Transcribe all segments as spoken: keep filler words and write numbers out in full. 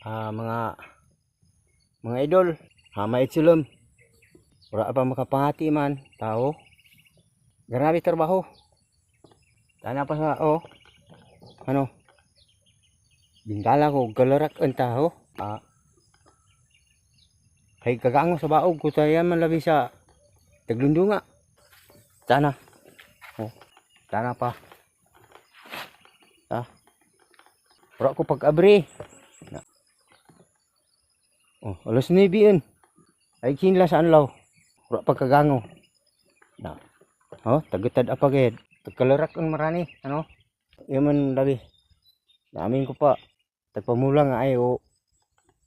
Ah, mga mga idol, ah, maitsulum. Ora apa makapangati man tao. Grabe trabaho. Tana pa sa, oh. Ano? Bintala ko galarak ang tao. Ah. Kay kagango sa baog ko tayan man labi sa taglundunga. Tana. Oh. Tana pa. Ah. Ora ko pag-abri. Oh, alas nuebe yun. Ay, kinla sa anlaw. Ora pagkagango. Na. Oh, tagatad apagid. Tagkalarak ang marani. Ano? Yaman labi. Namin ko pa. Tagpamulang ay o.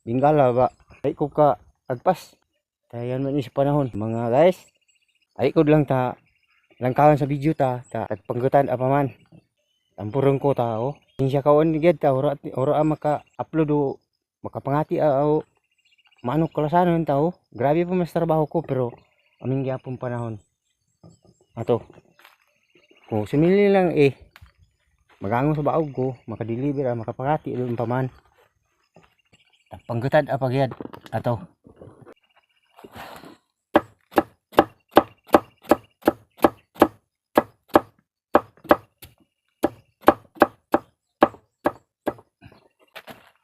Bingala ba? Ay ko ka agpas. Tayan man sa panahon. Mga guys. Ay ko lang ta. Langkawan sa video ta. Ta tagpanggutan apaman. Tampurong ko ta, oh. Sinsya kawan gid ta. Ora, ora maka-upload o. Makapangati a, o. Manok kalasanon tao. Grabe pa mas trabaho ko, pero aming gyapon panahon. Ato. Ko sumili lang, eh. Magango sa baog ko, makadeliver, ah, makapangati, ilong paman. Panggatad apagad. Ato.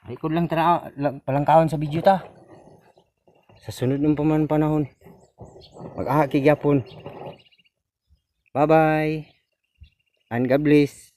Ay, ko lang tara, lang, palangkawan sa video ta. Sa sunod ng paman panahon. Mag-ahaki gyapon. Bye-bye. And God bless.